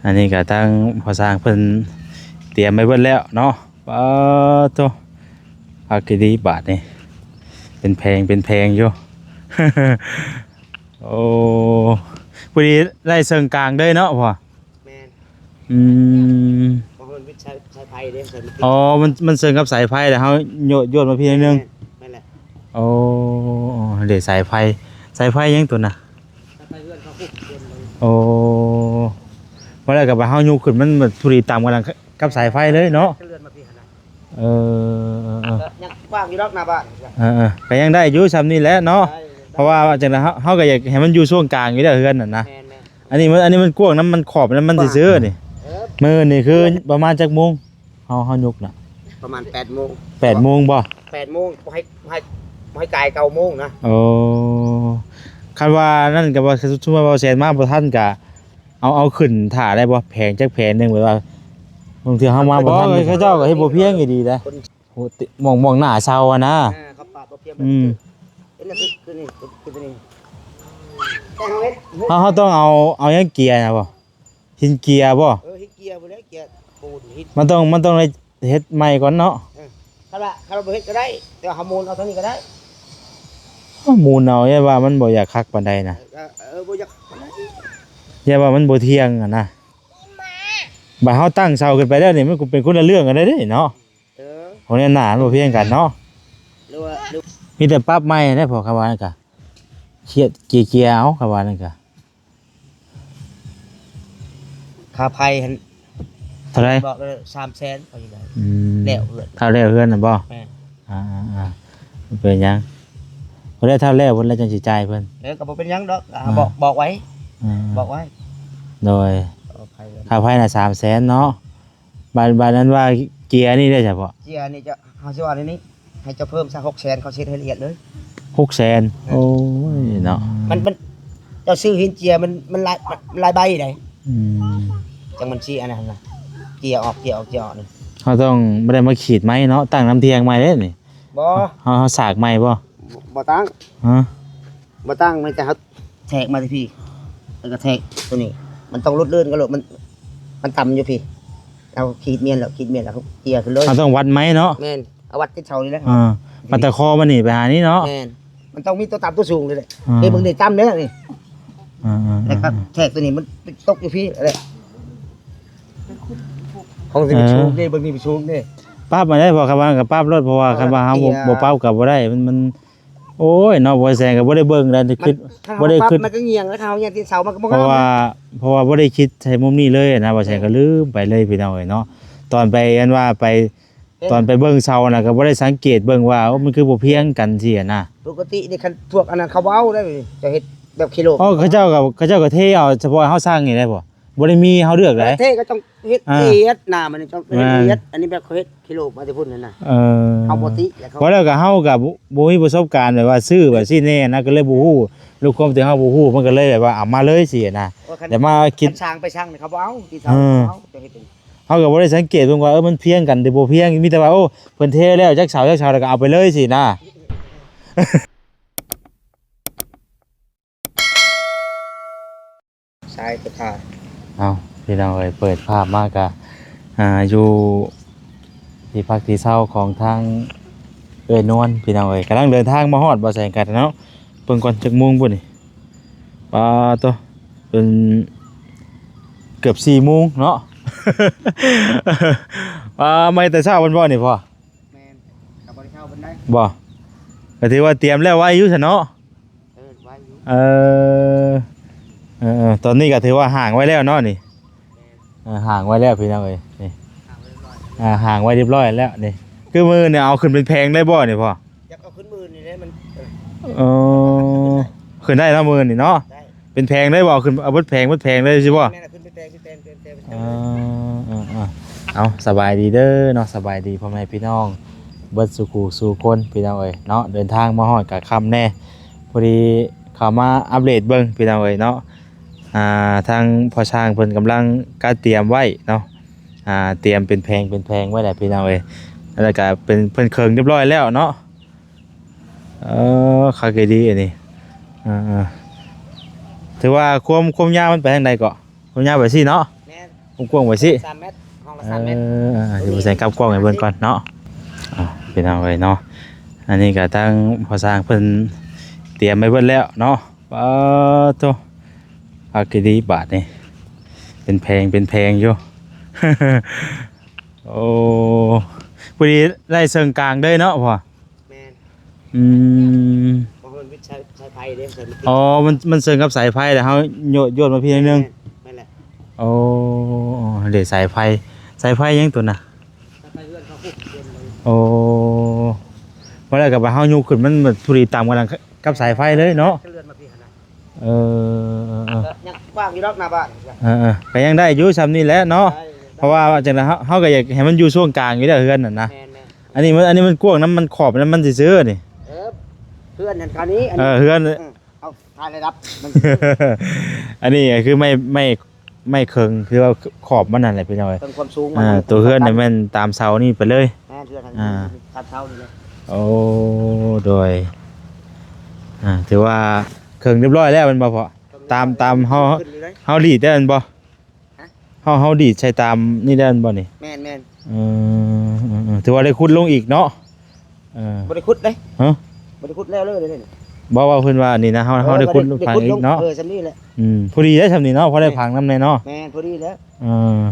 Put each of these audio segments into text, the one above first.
ອັນນີ້ກໍທາງພໍ່ຊ່າງເພິ່ນຕຽມໄວ້ເບິດແລ້ວເນາະ. ປາໂທ້ ຄັກອີ່ຫຼີບາດນີ້ ເປັນແຜງເປັນແຜງຢູ່. ໂອ້ ພໍດີໄດ້ເຊິ່ງກາງເລີຍເນາະພໍ່. ແມ່ນ. ອືມ ເພາະມັນເປັນສາຍ ສາຍໄຟເດ້ ສາຍມັນຕິດ. ອໍ ມັນ ມັນເຊິ່ງກັບສາຍໄຟ ແລ້ວເຮົາໂຍ ໂຍນມາພີ້ໜ້ອຍໜຶ່ງ. ແມ່ນ ແມ່ນແຫຼະ. ໂອ້ ເດ້ສາຍໄຟ ສາຍໄຟຫຍັງຕົວນະ? ສາຍໄຟເຮືອນເຂົາພຸ້ນ. ໂອ້ ວ່າແລ້ວກໍບາດເຮົາຍົກຂຶ້ນ ມັນແບບພໍດີຕ່ຳກັນ ກັບສາຍໄຟເລີຍເນາະ. ເລື່ອນມາພີ້ຫັ້ນນະ. ເອີ ເອີ ເອີ ກໍຍັງກວ້າງຢູ່ດອກໜ້າບ້ານ. ເອີ ເອີ ກໍຍັງໄດ້ຢູ່ຊ່ຳນີ້ແຫຼະເນາະ. ໄດ້ ເພາະວ່າຈັ່ງໃດເຮົາ ເຮົາກໍຢາກໃຫ້ມັນຢູ່ຊ່ວງກາງຢູ່ແລ້ວເຮືອນນັ້ນນະ. ແມ່ນໆ. ອັນນີ້ມັນ ອັນນີ້ມັນກວ້າງນຳ ມັນຂອບນຳມັນຊື່ໆນີ້. ເອີ ມື້ນີ້ຄືປະມານຈັກໂມງ ເຮົາ ເຮົາຍົກນະ? ປະມານແປດໂມງ. ແປດໂມງບໍ່? ແປດໂມງ ບໍ່ໃຫ້ ບໍ່ໃຫ້ ບໍ່ໃຫ້ກາຍເກົ້າໂມງນະ. ໂອ້ ຄັນວ່ານັ້ນກໍວ່າ ສົມມຸດວ່າບ່າວແສນມາບໍ່ທັນກໍ ເອົາ ເອົາຂຶ້ນຖ້າໄດ້ບໍ່? ແຜງຈັກແຜງໜຶ່ງ ແບບວ່າບາງເທື່ອເຮົາມາບໍ່ທັນ. ເຂົາເຈົ້າກໍເຮັດບໍ່ພຽງອີ່ຫຼີເດ້. ໂອ້ ໝ່ອງ ໝ່ອງໜ້າເຊົາຫັ້ນນະ. ເອີ ເຂົາປາດບໍ່ພຽງ. ອືມ ເປັນອັນນີ້ ຄືນີ້ ຄືຕົວນີ້ ແຕ່ເຮົາເຮັດ ເຮົາ ເຮົາຕ້ອງເອົາ ເອົາຫຍັງເກຍນະບໍ່? ຫີນເກຍບໍ່? ເອີ ຫີນເກຍພຸ້ນແຫຼະ ເກຍປູນ ຫີນ. ມັນຕ້ອງ ມັນຕ້ອງໄດ້ເຮັດໃໝ່ກ່ອນເນາະ. ເອີ ຄັນວ່າ ຄັນວ່າບໍ່ເຮັດກໍໄດ້ ແຕ່ວ່າເຮົາໝູນເອົາທາງນີ້ກໍໄດ້. ເຮົາໝູນເອົາ ຢ້ານວ່າມັນບໍ່ຢາກຄັກປານໃດນະ. ເອີ ເອີ ບໍ່ຢາກຄັກປານໃດ ຢ້ານວ່າມັນບໍ່ທ່ຽງຫັ້ນນະ. ບາດເຮົາຕັ້ງເສົາຂຶ້ນໄປແລ້ວນີ້ ມັນກໍເປັນຄົນລະເລື່ອງກັນເດ້ເນາະ. ເອີ ຂອງແນວໜ້າມັນບໍ່ພຽງກັນເນາະ. ຫຼືວ່າ ຫຼື ມີແຕ່ປັບໃໝ່ແຫຼະ ເພາະຄຳວ່ານັ້ນກະ ເຄຍ ເກຍໆ ເອົາ ຄຳວ່ານັ້ນກະ. ຄ່າໄຟຫັ້ນເທົ່າໃດ? ບອກເລີຍ ສາມແສນ ເຂົາຊິໄດ້. ອືມ ແລ້ວເຮືອນ ຖ້າແລ້ວເຮືອນນະບໍ່? ແມ່ນ. ອ່າໆໆ ບໍ່ເປັນຫຍັງ ບໍ່ໄດ້ ຖ້າແລ້ວເພິ່ນແລ້ວຈັ່ງຊິຈ່າຍເພິ່ນ. ເອີ ກໍບໍ່ເປັນຫຍັງດອກ. ອ່າ ບອກ ບອກໄວ້. ອ່າ ບອກໄວ້. ໂດຍ ຄ່າໄຟນະ ສາມແສນເນາະ. ບາດ ບາດນັ້ນວ່າເກຍນີ້ເດ້ສະເພາະ ເກຍນີ້ຈະ ເຮົາຊິວ່າໃນນີ້ ໃຫ້ເຈົ້າເພີ່ມຊະ ຫົກແສນ ເຂົາເຊັດໃຫ້ລະອຽດເລີຍ. ຫົກແສນ. ເອີ ໂອ້ຍເນາະ ມັນ ມັນ ເຈົ້າຊື້ຫີນເຈຍ ມັນ ມັນຫຼາຍ ມັນຫຼາຍໃບໃດ. ອືມ ຈັ່ງມັນຊິອັນນັ້ນນະ ເຈຍອອກ ເຈຍອອກ ເຈຍອອກນີ້. ເຮົາຕ້ອງບໍ່ໄດ້ມາຂີດໄມ້ເນາະ ຕັ້ງນຳທ່ຽງໃໝ່ເດ້ນີ້. ບໍ່ ເຮົາ ເຮົາສາກໃໝ່ບໍ່? ບໍ່ ບໍ່ຕັ້ງ. ຮະ? ບໍ່ຕັ້ງ ມັນຈະ ເຮົາແທກມາທີ່ພີ້ ແລ້ວກໍແທກຕົວນີ້ ມັນຕ້ອງຫຼຸດເລື່ອນກັນໂລດ. ມັນ ມັນຕ່ຳຢູ່ພີ້ ເຮົາຂີດມ້ຽນແລ້ວ ຂີດມ້ຽນແລ້ວເຮົາເຈຍຂຶ້ນເລີຍ. ເຮົາຕ້ອງວັດໄມ້ເນາະ. ແມ່ນ ເອົາວັດຕິດເສົານີ້ແຫຼະ. ອ່າ ມັນຕະຄໍມັນນີ້ໄປຫານີ້ເນາະ. ແມ່ນ ມັນຕ້ອງມີຕົວຕ່ຳຕົວສູງນີ້ແຫຼະ. ອ່າ ເດ້ ເບິ່ງນີ້ຕ່ຳເດ້ນີ້. ອ່າໆໆ ແລ້ວກໍແທກຕົວນີ້ມັນຕົກຢູ່ພີ້ແຫຼະ. ຂອງທີ່ມັນ ເອີ ສູງເດ້ ເບິ່ງນີ້ມັນສູງເດ້. ປັບມາໄດ້ ເພາະຄຳວ່າກໍປັບໂລດ ເພາະວ່າ ເພາະວ່າ ຄັນວ່າເຮົາບໍ່ ເອີ ບໍ່ປັບກໍບໍ່ໄດ້ ມັນ ມັນ ໂອ້ຍເນາະ ບໍ່ແຊງກໍບໍ່ໄດ້ເບິ່ງແລ້ວ ຄື ມັນ ຄັນ ບໍ່ໄດ້ ເຮົາປັບ ຄິດ ມັນກໍຫຍັງແລ້ວ ເຮົາຫຍັງທີ່ເສົາມັນກໍບໍ່ ເພາະວ່າ ງາມ ເພາະວ່າບໍ່ໄດ້ຄິດໃສ່ມຸມນີ້ເລີຍນະ ບໍ່ແຊງກໍ ແມ່ນ ລືມໄປເລີຍພີ່ນ້ອງເອີຍເນາະ. ຕອນໄປ ອັນວ່າໄປ ເຫັນ ຕອນໄປເບິ່ງເສົານະ ກໍບໍ່ໄດ້ສັງເກດເບິ່ງວ່າ ໂອ້ ມັນຄືບໍ່ພຽງກັນຊີ້ນະ. ປົກກະຕິນີ້ຄັນພວກອັນນັ້ນເຂົາເວົ້າໄດ້ ເຈົ້າເຮັດແບບຂີ້ໂລກ. ອໍ ເຂົາເຈົ້າກໍ ເຂົາເຈົ້າກໍເທເອົາສະເພາະເຮົາສັ່ງນີ້ໄດ້ບໍ່? ບໍ່ໄດ້ມີເຮົາເລືອກໃດ. ເອີ ເທກໍຕ້ອງເຮັດ ອ່າ ລະອຽດນະ ມັນຕ້ອງ ແມ່ນ ລະອຽດ. ອັນນີ້ແບບເຂົາເຮັດຂີ້ໂລກມາແຕ່ພຸ້ນຫັ້ນນະ. ເອີ ເຮົາບໍ່ຕິແລ້ວເຂົາ ເວົ້າແລ້ວກໍເຮົາກໍບໍ່ ບໍ່ມີປະສົບການແບບວ່າຊື້ແບບຊີ້ແນ່ນະ ກໍເລີຍບໍ່ຮູ້. ລະຄວາມທີ່ເຮົາບໍ່ຮູ້ ມັນກໍເລີຍແບບວ່າເອົາມາເລີຍຊີ້ນະ. ແຕ່ມາຄິດ ຄັນຊ່າງໄປຊ່າງນີ້ເຂົາບໍ່ເອົາ ທີ່ເຂົາ ເອີ ເຂົາເຈົ້າເຮັດເອງ. ເຮົາກໍບໍ່ໄດ້ສັງເກດເບິ່ງວ່າ ເອີ ມັນພຽງກັນຫຼືບໍ່ພຽງ ມີແຕ່ວ່າ ໂອ້ ເພິ່ນເທແລ້ວຈັກເສົາ ຈັກເສົາ ແລ້ວກໍເອົາໄປເລີຍຊີ້ນະ. ຊາຍກໍຖ້າ ເອົາ ພີ່ນ້ອງເອີຍ ເປີດພາບມາກະ ອ່າ ຢູ່ທີ່ພັກທີ່ເຊົາຂອງທາງເອື້ອຍນວນ ພີ່ນ້ອງເອີຍ ກຳລັງເດີນທາງມາຮອດ ບໍ່ແຊງກັນເນາະ. ເບິ່ງກ່ອນຈັກໂມງພຸ້ນນີ້ ປາໂຕ ເປັນເກືອບສີ່ໂມງເນາະ. ປາ ມາແຕ່ເຊົ້າພຸ້ນບໍ່ນີ້ພໍ່? ແມ່ນ ກໍບໍ່ໄດ້ເຊົ້າປານໃດ. ບໍ່ ກໍຖືວ່າຕຽມແລ້ວໄວຢູ່ຊັ້ນເນາະ. ເອີ ໄວຢູ່. ເອີ ເອີ ເອີ ຕອນນີ້ກໍຖືວ່າຫ້າງໄວ້ແລ້ວເນາະນີ້. ແມ່ນ ເອີ ຫ້າງໄວ້ແລ້ວພີ່ນ້ອງເອີຍ ນີ້ ຫ້າງໄວ້ຮຽບຮ້ອຍ ອ່າ ຫ້າງໄວ້ຮຽບຮ້ອຍແລ້ວນີ້. ຄືມື້ນີ້ເອົາຂຶ້ນເປັນແຜງໄດ້ບໍ່ນີ້ພໍ່? ຢາກເອົາຂຶ້ນມື້ນີ້ແຫຼະ ມັນ ເອີ ຂຶ້ນໄດ້ເນາະມື້ນີ້ເນາະ. ໄດ້ ເປັນແຜງໄດ້ບໍ່? ເອົາຂຶ້ນ ເອົາເບິດແຜງ ເບິດແຜງເລີຍຊິບໍ່? ແມ່ນ ເອົາຂຶ້ນເປັນແຜງ ເປັນແຜງ ເປັນແຜງ ເປັນແຜງ. ເອີ ເອີ ເອີ ເອົາ ສະບາຍດີເດີເນາະ ສະບາຍດີພໍ່ແມ່ພີ່ນ້ອງເບິດສູ່ຄູ່ສູ່ຄົນ ພີ່ນ້ອງເອີຍເນາະ. ເດີນທາງມາຮອດກະຄ່ຳແດ່ ພໍດີເຂົ້າມາອັບເດດເບິ່ງ ພີ່ນ້ອງເອີຍເນາະ. ອ່າ ທາງພໍ່ຊ່າງເພິ່ນກຳລັງກະຕຽມໄວ້ເນາະ ອ່າ ຕຽມເປັນແຜງເປັນແຜງໄວ້ແຫຼະ ພີ່ນ້ອງເອີຍ. ແລ້ວກະເປັນ ເພິ່ນເຄິ່ງຮຽບຮ້ອຍແລ້ວເນາະ. ເອີ ຄັກອີ່ຫຼີອັນນີ້. ເອີ ເອີ ຖືວ່າຄວາມ ຄວາມຍາວມັນໄປທາງໃດເກາະ? ຄວາມຍາວໄປຊີ້ເນາະ. ແມ່ນ ກວ້າງໆໄວ້ຊິ ສາມແມັດ ຫ້ອງລະສາມແມັດ ເອີ ເອີ ເອີ ເອີ ເດີ ບໍ່ແຊນກັບກ້ອງໃຫ້ເບິ່ງກ່ອນເນາະ ເອີ ພີ່ນ້ອງເອີຍເນາະ ອັນນີ້ກໍທາງພໍ່ຊ່າງເພິ່ນຕຽມໄວ້ເບິດແລ້ວເນາະ ປາໂທ້ ຄັກອີ່ຫຼີບາດນີ້ ເປັນແຜງເປັນແຜງຢູ່ ໂອ້ ພໍດີໄດ້ເຊິ່ງກາງເລີຍເນາະພໍ່ ແມ່ນ ອືມ ເພາະມັນມີສາຍ ສາຍໄຟເດ້ ສາຍມັນຕິດ ອໍ ມັນ ມັນເຊິ່ງກັບສາຍໄຟ ແລ້ວເຮົາໂຍ ໂຍນມາພີ້ໜ້ອຍໜຶ່ງ ແມ່ນ ແມ່ນແຫຼະ ໂອ້ ເດ ສາຍໄຟ ສາຍໄຟຫຍັງຕົວນະ ສາຍໄຟເຮືອນເຂົາພຸ້ນ ເຮືອນເຂົາ ໂອ້ ບໍ່ແລ້ວກໍບາດເຮົາຍົກຂຶ້ນ ມັນ ມັນພໍດີຕຳກັນກັບສາຍໄຟເລີຍເນາະ ເລື່ອນມາພີ້ຫັ້ນນະ ເອີ ເອີ ເອີ ເອີ ກໍຍັງກວ້າງຢູ່ດອກໜ້າບ້ານ ເອີ ເອີ ກໍຍັງໄດ້ຢູ່ຊ່ຳນີ້ແຫຼະເນາະ ໄດ້ ເພາະວ່າຈັ່ງໃດເຮົາ ເຮົາກໍຢາກໃຫ້ມັນຢູ່ຊ່ວງກາງຢູ່ແລ້ວເຮືອນນັ້ນນະ ແມ່ນໆ ອັນນີ້ມັນ ອັນນີ້ມັນກວ້າງນຳ ມັນຂອບນຳມັນຊື່ໆນີ້ ເອີ ເຮືອນຫັ້ນຄາວນີ້ ອັນ ເອີ ເຮືອນ ເອີ ເອົາຖ່າຍລະດັບມັນ ອັນນີ້ກໍຄືໄມ້ ໄມ້ ໄມ້ເຄິ່ງ ຄືວ່າຂອບມັນນັ້ນແຫຼະພີ່ນ້ອງເອີຍ ເຄິ່ງຄວາມສູງມັນ ອ່າ ຕົວເຮືອນນີ້ແມ່ນຕາມເສົານີ້ໄປເລີຍ ແມ່ນ ເຮືອນ ອ່າ ຕາມເສົານີ້ເລີຍ ໂອ້ ໂດຍ ອ່າ ຖືວ່າເຄິ່ງຮຽບຮ້ອຍແລ້ວແມ່ນບໍ່ພໍ່? ຕາມ ຕາມເຮົາ ເຮົາດີດໄດ້ແມ່ນບໍ່? ຮະ? ເຮົາ ເຮົາດີດໃສ່ຕາມນີ້ໄດ້ແມ່ນບໍ່ນີ້? ແມ່ນໆ ເອີ ເອີ ເອີ ຖືວ່າໄດ້ຂຸດລົງອີກເນາະ ເອີ ບໍ່ໄດ້ຂຸດເດ້ ຮະ? ບໍ່ໄດ້ຂຸດແລ້ວເລີຍເດ້ ບໍ່ ວ່າເພິ່ນວ່ານີ້ນະ ເຮົາ ເອີ ເຮົາໄດ້ຂຸດ ໄດ້ ໄດ້ ຝັງອີກເນາະ ເອີ ຊ່ຳນີ້ແຫຼະ ອືມ ພໍດີໄດ້ຊ່ຳນີ້ເນາະ ພໍໄດ້ຝັງນຳແດ່ເນາະ ແມ່ນ ພໍດີແລ້ວ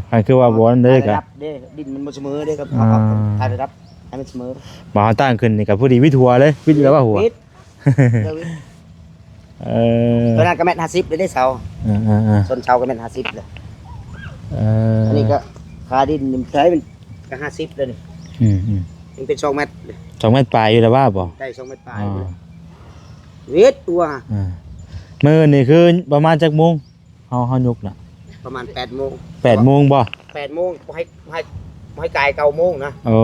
ເອີ ຄັນຄືວ່າບໍ່ນັ້ນເດ້ກໍ ຖ່າຍລະດັບເດ້ ດິນມັນບໍ່ສະເໝີເດ້ ກໍ ອ່າ ເຮົາກໍຖ່າຍລະດັບໃຫ້ມັນສະເໝີ ບໍ່ ເຮົາຕັ້ງຂຶ້ນນີ້ກໍພໍດີວິດຫົວເລີຍ ວິດແລ້ວວ່າຫົວ ເອີ ເອີ ຕົວນັ້ນກໍແມັດຫ້າສິບເດ້ເສົາ ເອີໆໆ ສົ້ນເສົາກໍແມັດຫ້າສິບເດ້ ເອີ ອັນນີ້ກໍຄ່າດິນນີ້ໃຊ້ມັນກໍຫ້າສິບເດ້ນີ້ ອືມໆ ມັນເປັນສອງແມັດ ສອງແມັດປາຍຢູ່ແລ້ວວ່າບໍ່? ໄດ້ສອງແມັດປາຍ ອໍ ຢູ່ແລ້ວ ວິດຕົວ ເອີ ມື້ນີ້ຄືປະມານຈັກໂມງ? ເຮົາ ເຮົາຍົກນະ ປະມານແປດໂມງ ແປດໂມງບໍ່? ແປດໂມງ ບໍ່ໃຫ້ ບໍ່ໃຫ້ ບໍ່ໃຫ້ກາຍເກົ້າໂມງນະ ໂອ້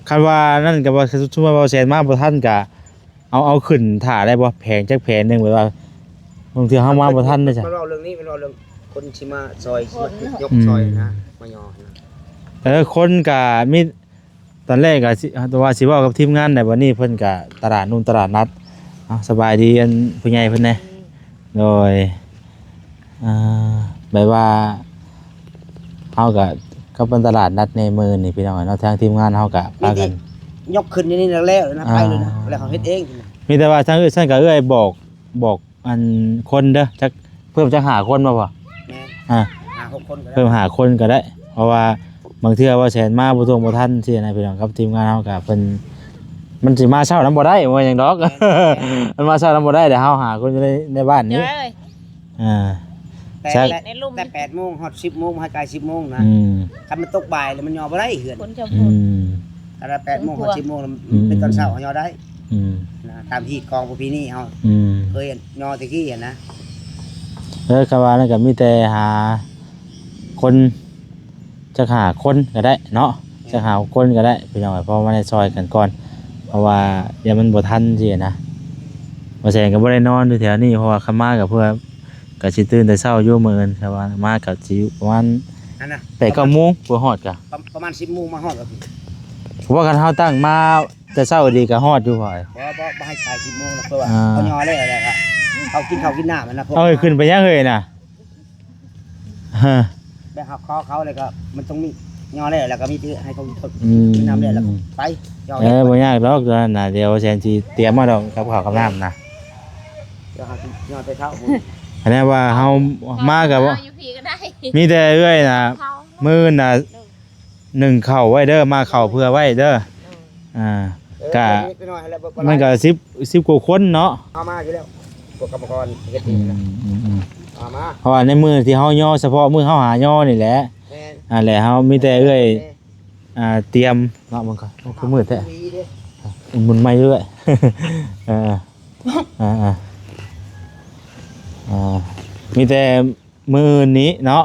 ຄັນວ່ານັ້ນກໍວ່າ ສົມມຸດວ່າບ່າວແສນມາບໍ່ທັນກະ ເອົາ ເອົາຂຶ້ນຖ້າໄດ້ບໍ່? ແຜງຈັກແຜງໜຶ່ງ ແບບວ່າບາງເທື່ອເຮົາມາບໍ່ທັນເດ້ຊະ ມັນເວົ້າເລື່ອງນີ້ ມັນເວົ້າເລື່ອງຄົນຊິມາຊ່ອຍ ຊິມາຍົກ ອືມ ຊ່ອຍນະ ມາຍໍນະ ເອີ ຄົນກະມີ ຕອນແລກກໍຊິ ວ່າຊິເວົ້າກັບທີມງານແຫຼະ ບັດນີ້ເພິ່ນກໍຕະຫຼາດນຸ່ນຕະຫຼາດນັດ ເອົາ ສະບາຍດີອັນຜູ້ໃຫຍ່ເພິ່ນແດ່ ໂດຍ ອ່າ ແບບວ່າເຮົາກໍກັບອັນຕະຫຼາດນັດໃນມື້ນີ້ພີ່ນ້ອງເນາະ ທາງທີມງານເຮົາກໍພາກັນຍົກຂຶ້ນນີ້ແລ້ວນະ ອ່າ ໄປເລີຍນະ ແລ້ວເຮົາເຮັດເອງ ມີແຕ່ວ່າທາງເອື້ອຍຊັ້ນກໍເອື້ອຍບອກ ບອກ ອັນຄົນເດີ ຈັກເພີ່ມຈັກຫ້າຄົນບໍ່ພໍ່? ແມ່ນ ອ່າ ຫ້າຫົກຄົນກໍໄດ້ ເພີ່ມຫ້າຄົນກໍໄດ້ ເພາະວ່າບາງເທື່ອບ່າວແສນມາບໍ່ທ່ວງບໍ່ທັນຊີ້ນະພີ່ນ້ອງ ກັບທີມງານເຮົາກໍເພິ່ນ ມັນຊິມາເຊົ້ານຳບໍ່ໄດ້ ບໍ່ແມ່ນຫຍັງດອກ ແມ່ນໆ ມັນມາເຊົ້ານຳບໍ່ໄດ້ ແຕ່ເຮົາຫ້າຄົນຢູ່ໃນ ໃນບ້ານນີ້ ເອີຍ ອ່າ ແຕ່ ແຕ່ ແຕ່ແປດໂມງຮອດສິບໂມງ ໃຫ້ກາຍສິບໂມງນະ ອືມ ຄັນມັນຕົກບ່າຍແລ້ວມັນຍໍບໍ່ໄດ້ເຮືອນ ອືມ ຄັນວ່າແປດໂມງຮອດສິບໂມງ ອືມ ເປັນຕອນເຊົ້າເຮົາຍໍໄດ້ ອືມ ນະ ຕາມຮີດຂອງປະເພນີເຮົາ ອືມ ເຄີຍຍໍແຕ່ກີ້ຫັ້ນນະ ເອີ ຄັນວ່ານັ້ນກໍມີແຕ່ຫາຄົນ ຈັກຫ້າຄົນກໍໄດ້ເນາະ ແມ່ນ ຈັກຫ້າຫົກຄົນກໍໄດ້ພີ່ນ້ອງ ເພາະວ່າໄດ້ຊ່ອຍກັນກ່ອນ ເພາະວ່າຢ້ານມັນບໍ່ທັນຊີ້ນະ ບ່າວແສນກໍບໍ່ໄດ້ນອນຢູ່ແຖວນີ້ ເພາະວ່າຄັນມາກໍເພື່ອ ກໍຊິຕື່ນແຕ່ເຊົ້າຢູ່ມື້ອື່ນ ແຕ່ວ່າມາກໍຊິຢູ່ປະມານ ອັນນະ ແປດເກົ້າໂມງ ເພື່ອຮອດກະ ປະ ປະມານສິບໂມງມາຮອດກໍ ເພາະວ່າຄັນເຮົາຕັ້ງມາແຕ່ເຊົ້າດີກໍຮອດຢູ່ ບໍ່ ບໍ່ ບໍ່ໃຫ້ກາຍສິບໂມງນະ ເພາະວ່າ ອ່າ ເຮົາຍໍແລ້ວ ແລ້ວກໍເຮົາກິນເຂົ້າກິນນ້ຳນະ ເຮົາຂຶ້ນໄປຍັງເຮີ້ຍນະ ຮະ ແບບເຮົາຂໍເຂົາແລ້ວກໍມັນຕ້ອງມີຍໍແລ້ວ ແລ້ວກໍມີທີ່ໃຫ້ເຂົາກິນ ອືມ ກິນນ້ຳແລ້ວ ແລ້ວກໍໄປ ເອີ ບໍ່ຍາກດອກຕົວນັ້ນນະ ດຽວແສນຊິຕຽມມາດອກກັບເຂົ້າກັບນ້ຳນະ ດຽວເຮົາຊິຍໍແຕ່ເຊົ້າ ອັນນີ້ວ່າເຮົາມາກໍບໍ່ ເອົາຢູ່ພີ້ກໍໄດ້ ມີແຕ່ເອື້ອຍນະ ເຂົ້າ ມື້ນະ ໜຶ້ງເຂົ້າໄວ້ເດີ ມາເຂົ້າເພື່ອໄວ້ເດີ ເອີ ອ່າ ເອີ ກະ ເອີ ເລັກນ້ອຍຫັ້ນແຫຼະ ບໍ່ ບໍ່ຫຼາຍ ມັນກະສິບ ສິບກວ່າຄົນເນາະ ເອົາມາຢູ່ແລ້ວ ພວກກຳມະກອນເຮັດເອງນະ ອືມ ອືມ ອືມ ເອົາມາ ເພາະວ່າໃນມື້ທີ່ເຮົາຍໍ ສະເພາະມື້ເຮົາຫາຍໍນີ້ແຫຼະ ແມ່ນ ນັ້ນແຫຼະ ເຮົາມີແຕ່ເອື້ອຍ ອ່າ ຕຽມເນາະ ມັນກໍຄືມືດແທ້ ມີເດ້ ໝຸນໄມ້ເລື້ອຍ ເອີ ອ່າ ອ່າ ມີແຕ່ ມື້ນີ້ເນາະ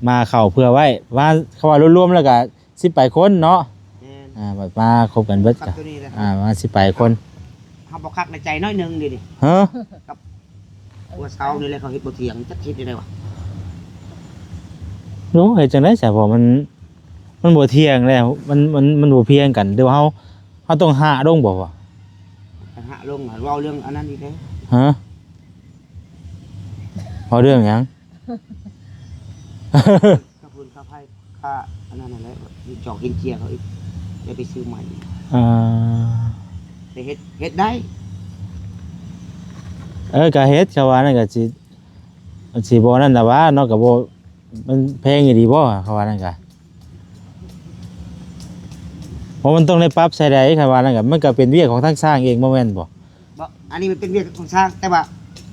ມາເຂົ້າເພື່ອໄວ້ ວ່າ ເຂົາວ່າລວມໆແລ້ວກະສິບປາຍຄົນເນາະ ແມ່ນ ອ່າ ບັດມາຄົບກັນເບິດກະ ອ່າ ປະມານສິບປາຍຄົນ ເຮົາບໍ່ຄັກໃນໃຈໜ້ອຍໜຶ່ງເດນີ້ ຮະ ກັບຫົວເສົານີ້ແຫຼະ ເຂົາເຮັດບໍ່ທ່ຽງ ຈັກເຮັດແນວໃດວະ ໂອ້ ເຮັດຈັ່ງໃດຊະ ເພາະມັນ ມັນບໍ່ທ່ຽງແລ້ວ ມັນ ມັນ ມັນບໍ່ພຽງກັນ ຫຼືວ່າເຮົາ ເຮົາຕ້ອງຫາລົງບໍ່ວະ ຫາລົງ ເວົ້າເລື່ອງອັນນັ້ນອີກເດ້ ຮະ ເວົ້າເລື່ອງຫຍັງ? ຄ່າຝຸ່ນຄ່າໄຟ ຄ່າອັນນັ້ນຫັ້ນແຫຼະ ຈອກຫີນເຈຍເຂົາອີກ ໄດ້ໄປຊື້ໃໝ່. ອ່າ ແຕ່ເຮັດ ເຮັດໄດ້. ເອີ ກະເຮັດ ເຂົາວ່ານັ້ນກະຊິ ຊິບໍ່ນັ້ນລະວ່າເນາະ ກະບໍ່ ມັນແພງອີ່ຫຼີບໍ່ ເຂົາວ່ານັ້ນກະ ເພາະມັນຕ້ອງໄດ້ປັບໃສ່ໃດ ເຂົາວ່ານັ້ນກະ ມັນກະເປັນວຽກຂອງທາງຊ່າງເອງບໍ່ແມ່ນບໍ່? ບໍ່ ອັນນີ້ມັນເປັນວຽກຂອງຊ່າງ ແຕ່ວ່າ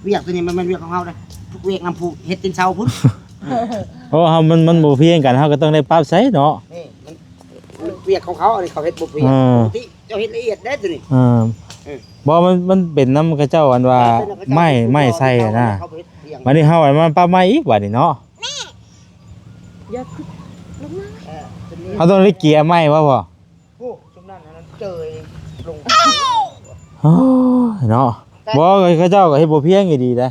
ວຽກໂຕນີ້ມັນແມ່ນວຽກຂອງເຮົາເດ້ ທຸກວຽກນຳຜູ້ເຮັດຕີນເສົາພຸ້ນ. ເພາະວ່າເຮົາ ມັນ ມັນບໍ່ພຽງກັນ ເຮົາກໍຕ້ອງໄດ້ປັບໃສ່ເນາະ. ນີ້ມັນ ມັນວຽກຂອງເຂົາ ອັນນີ້ເຂົາເຮັດບໍ່ພຽງ. ເອີ ປົກກະຕິເຈົ້າເຮັດລະອຽດເດ້ໂຕນີ້. ເອີ ເອີ ບໍ່ ມັນ ມັນເປັນນຳເຂົາເຈົ້າ ອັນວ່າ ເອີ ເຂົາເຈົ້າ ໄມ້ ໄມ້ໃສ່ຫັ້ນນະ. ເຂົາເຮັດພຽງ ບາດນີ້ເຮົາ ອັນ ມາປັບໃໝ່ອີກບາດນີ້ເນາະ. ຢ່າຂຶ້ນລົງມາ ເອີ ເຮົາຕ້ອງໄດ້ເກຍໃໝ່ບໍ່ພໍ່? ໂອ້ ຊຸມນັ້ນອັນນັ້ນເຈີຍລົງ ໂອ້ຍເນາະ. ແຕ່ ບໍ່ ເຂົາເຈົ້າກໍເຮັດບໍ່ພຽງອີ່ຫຼີເດ້.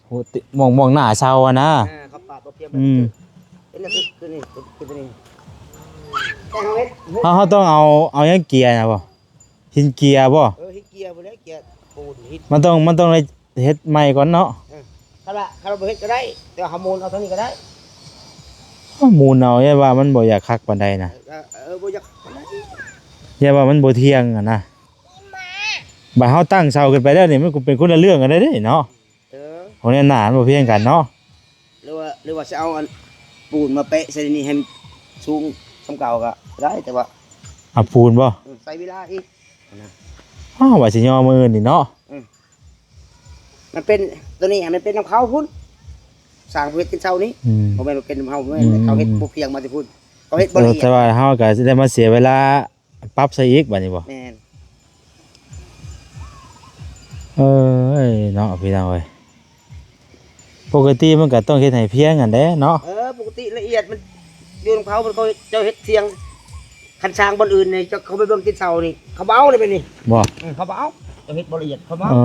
ໂອ້ ຕິ ໝ່ອງ ໝ່ອງໜ້າເຊົາຫັ້ນນະ. ເອີ ເຂົາປາດບໍ່ພຽງ. ອືມ ເປັນຄື ຄືນີ້ ຄື ຄືຕົວນີ້ ແຕ່ເຮົາເຮັດ ເຮົາ ເຮົາຕ້ອງເອົາ ເອົາຫຍັງເກຍນະບໍ່? ຫີນເກຍບໍ່? ເອີ ຫີນເກຍພຸ້ນແຫຼະ ເກຍປູນ ຫີນ ມັນຕ້ອງ ມັນຕ້ອງໄດ້ເຮັດໃໝ່ກ່ອນເນາະ. ເອີ ຄັນວ່າ ຄັນວ່າບໍ່ເຮັດກໍໄດ້ ແຕ່ວ່າເຮົາໝູນເອົາເທົ່ານີ້ກໍໄດ້. ເຮົາໝູນເອົາ ຢ້ານວ່າມັນບໍ່ຢາກຄັກປານໃດນະ. ເອີ ເອີ ບໍ່ຢາກປານໃດ ຢ້ານວ່າມັນບໍ່ທ່ຽງຫັ້ນນະ. ບາດເຮົາຕັ້ງເສົາຂຶ້ນໄປແລ້ວນີ້ ມັນກໍເປັນຄົນລະເລື່ອງກັນໄດ້ເດ້ເນາະ. ເອີ ໂຫ ແນວໜ້າມັນບໍ່ພຽງກັນເນາະ. ຫຼືວ່າ ຫຼືວ່າຊິເອົາອັນປູນມາແປະໃສ່ນີ້ໃຫ້ມັນສູງສ່ຳເກົ່າກໍໄດ້ ແຕ່ວ່າ ເອົາປູນບໍ່? ເອີ ໃຊ້ເວລາອີກນະ. ອ້າວ ວ່າຊິຍໍມື້ອື່ນນີ້ເນາະ. ເອີ ມັນເປັນ ໂຕນີ້ມັນເປັນນຳເຂົາພຸ້ນ ສ້າງເຮັດເປັນເສົານີ້. ອືມ ບໍ່ແມ່ນວ່າເປັນນຳເຮົາ ແມ່ນ ອືມ ເຂົາເຮັດບໍ່ພຽງມາແຕ່ພຸ້ນ ເຂົາເຮັດບໍ່ລະອຽດ. ແຕ່ວ່າເຮົາກໍຊິໄດ້ມາເສຍເວລາ ປັບໃສ່ອີກບາດນີ້ບໍ່? ແມ່ນ. ເອີຍເນາະ ພີ່ນ້ອງເອີຍ ປົກກະຕິມັນກໍຕ້ອງເຮັດໃຫ້ພຽງຫັ້ນແຫຼະເນາະ. ເອີ ປົກກະຕິລະອຽດມັນຢູ່ນຳເຂົາ ເຂົາເຈົ້າເຮັດທ່ຽງ ຄັນສ້າງບ່ອນອື່ນນີ້ ເຈົ້າເຂົາໄປເບິ່ງຕີນເສົານີ້ ເຂົາບໍ່ເອົາເດ້ແບບນີ້. ບໍ່ ເອີ ເຂົາບໍ່ເອົາ ເຈົ້າເຮັດບໍ່ລະອຽດ ເຂົາບໍ່ເອົາ.